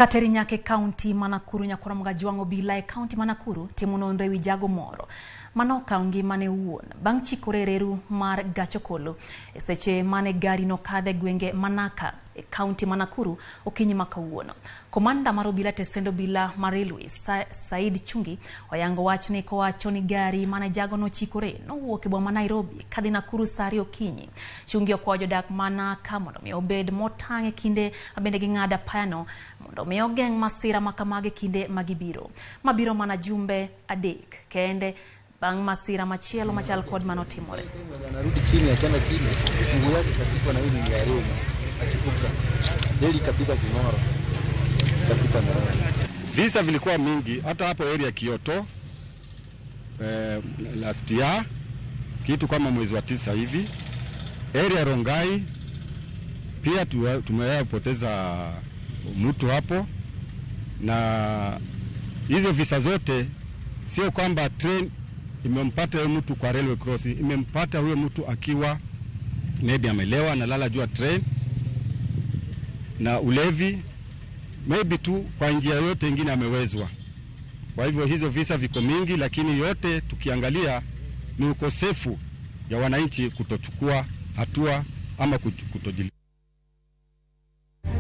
Kateri nyake kaunti ma Nakuru nyakwar Jwang'o obila e kaunti ma Nakuru timo nonro ewi jago moro manokawo ngimane owuon bang' chikore e reru mar gach okolo e seche mane gari nokadho e gwenge ma Naka e kaunti ma Nakuru okinyi ma kawuono. Komanda mar obila tesend obila mar Railway Said Chungi oyango wachni kowacho ni gari mane jago nochikore nowuok e boma ma Nairobi kadhi Nakuru saa 2 okinyi. Chungi okwayo jodak ma Naka mondo mi obed motang' e kinde mabende ging'ado apayano mondo mi ogeng' masira ma kamagi e kinde magibiro. Mabiro mana jumbe 3 kende bang' masira machielo machal kod manotimore. Anarudi chini, akienda chini mguu yake kasikwa na hii ya reli, akivuka reli ikapita King'oro, ikapita Murang'a. Visa vilikuwa mingi hata hapo area Kioto last year kitu kama mwezi wa 9 hivi. Area Rongai pia tumewahi kupoteza mtu hapo, na hizo visa zote sio kwamba train imempata huyo mtu kwa railway crossing, imempata huyo mtu akiwa maybe amelewa analala juu ya train na ulevi, maybe tu kwa njia yote ingine amewezwa. Kwa hivyo hizo visa viko mingi, lakini yote tukiangalia ni ukosefu ya wananchi kutochukua hatua ama kutojili.